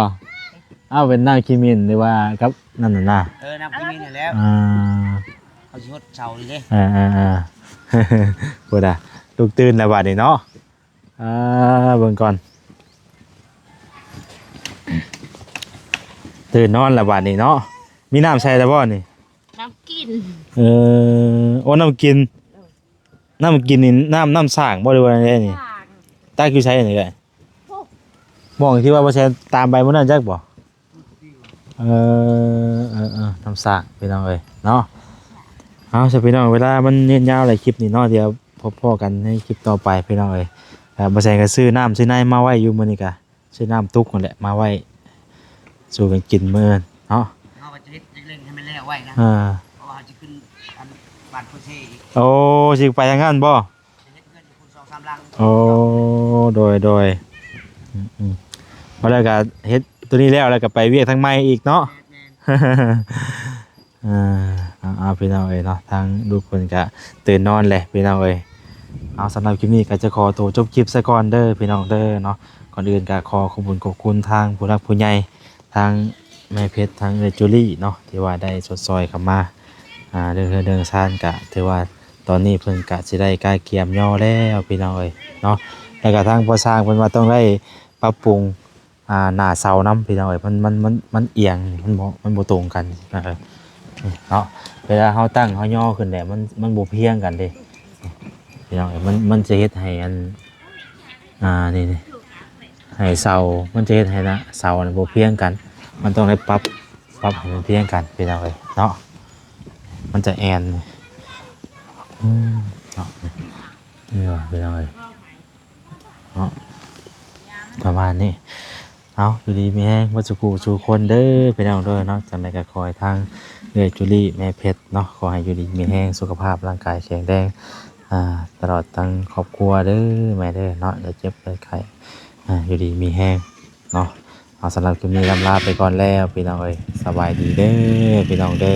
ເອົາເປັນນ້ຳຂີ້ໝິ້ນ ຫຼືວ່າກັບນັ້ນນະ? ເອີ ນ້ຳຂີ້ໝິ້ນຫັ້ນແຫຼະ. ອ່າ ເຮົາຊິຫົດເສົານີ້ເດ້. ເອີໆໆ ພຸ້ນນະ ລຸກຕື່ນແລ້ວບາດນີ້ເນາະ. ອ່າ ເບິ່ງກ່ອນ ຕື່ນນອນແລ້ວບາດນີ້ເນາະ. ມີນ້ຳໃສ່ແລ້ວບໍ່ນີ້? ນ້ຳກິນ. ເອີ ໂອ້ ນ້ຳກິນ. ນ້ຳກິນນີ້ ນ້ຳ ນ້ຳສ້າງບໍ່ ຫຼືວ່າແນວໃດນີ້? ສ້າງ. ຕັກຢູ່ໃສນີ້ເອື້ອຍ? ໂອ້ ໝ່ອງທີ່ວ່າບໍ່ແຊນຕາມໄປມື້ນັ້ນຈັກບໍ່? ເອີ ເອີໆ ນ້ຳສ້າງ ພີ່ນ້ອງເອີຍເນາະ. ເອົາຊະ ພີ່ນ້ອງ ເວລາມັນຍືດຍາວຫຼາຍຄລິບນີ້ເນາະ ດຽວພົບພໍ້ກັນໃນຄລິບຕໍ່ໄປ ພີ່ນ້ອງເອີຍ. ແລ້ວບໍ່ແຊນກໍຊື້ນ້ຳຊື້ໃນມາໄວ້ຢູ່ມື້ນີ້ກະ ຊື້ນ້ຳຕຸກຫັ້ນແຫຼະມາໄວ້ສູ່ກັນກິນມື້ອື່ນເນາະ. ເຮົາກໍຈະເຮັດເລັ່ງໆໃຫ້ມັນແລ້ວໄວນະ. ເອີ ເພາະວ່າເຮົາຊິຂຶ້ນອັນບ້ານໂພເຊອີກ. ໂອ້ ຊິໄປທາງນັ້ນບໍ່? ຈະເຮັດເຮືອນຢູ່ພຸ້ນສອງສາມຫຼັງ. ໂອ້ ໂດຍໆ ອືມໆ ພໍແລ້ວກໍເຮັດໂຕນີ້ແລ້ວ ແລ້ວກໍໄປວຽກທາງໃໝ່ອີກເນາະ. ແມ່ນໆ ອ່າ ເອົາໆ ພີ່ນ້ອງເອີຍເນາະ ທາງລູກເພິ່ນກະຕື່ນນອນແຫຼະ ພີ່ນ້ອງເອີຍ. ເອົາ ສຳລັບຄລິບນີ້ກໍຈະຂໍໂຕຈົບຄລິບຊະກ່ອນເດີ ພີ່ນ້ອງເດີເນາະ. ກ່ອນອື່ນກໍຂໍຂອບຄຸນຂອບຄຸນທາງຜູ້ຫຼັກຜູ້ໃຫຍ່ ທາງແມ່ເພັດ ທາງເອື້ອຍຈູລີເນາະ ທີ່ວ່າໄດ້ຊົດຊ່ອຍເຂົ້າມາ ອ່າ ເລື່ອງເຮືອນເລື່ອງຊານ ກະຖືວ່າຕອນນີ້ເພິ່ນກະຊິໄດ້ກະກຽມຍໍແລ້ວ ພີ່ນ້ອງເອີຍເນາະ. ແລ້ວກະທາງພໍ່ຊ່າງເພິ່ນວ່າຕ້ອງໄດ້ປັບປຸງ ອ່າ ໜ້າເສົານຳ ພີ່ນ້ອງເອີຍ ມັນ ມັນ ມັນ ມັນອຽງ ມັນບໍ່ ມັນບໍ່ຕົງກັນ ເອີ ເນາະ. ເວລາເຮົາຕັ້ງເຮົາຍໍຂຶ້ນແຫຼະ ມັນ ມັນບໍ່ພຽງກັນເດ້ ພີ່ນ້ອງເອີຍ. ມັນ ມັນຈະເຮັດໃຫ້ອັນ ອ່າ ນີ້ ນີ້ ໃຫ້ເສົາ ມັນຈະເຮັດໃຫ້ນະ ເສົານະບໍ່ພຽງກັນ. ມັນຕ້ອງໄດ້ປັບ ປັບໃຫ້ມັນພຽງກັນ ພີ່ນ້ອງເອີຍເນາະ. ມັນຈະແອນ ອືມ ເນາະ ນີ້ວ່າ ພີ່ນ້ອງເອີຍ ເນາະ ປະມານນີ້. ເອົາ ຢູ່ດີມີແຮງເບິດສູ່ຜູ້ສູ່ຄົນເດີ ພີ່ນ້ອງເດີເນາະ. ຈັ່ງໃດກໍຂໍໃຫ້ທາງເອື້ອຍຈູລີ ແມ່ເພັດເນາະ ຂໍໃຫ້ຢູ່ດີມີແຮງ ສຸຂະພາບຮ່າງກາຍແຂງແຮງ ອ່າ ຕະຫຼອດທັງຄອບຄົວເດີແມ່ເດີເນາະ. ຢ່າເຈັບຢ່າໄຂ້ ອ່າ ຢູ່ດີມີແຮງເນາະ. ເອົາ ສຳລັບຄລິບນີ້ລຳລາໄປກ່ອນແລ້ວ ພີ່ນ້ອງເອີຍ ສະບາຍດີເດີ ພີ່ນ້ອງເດີ.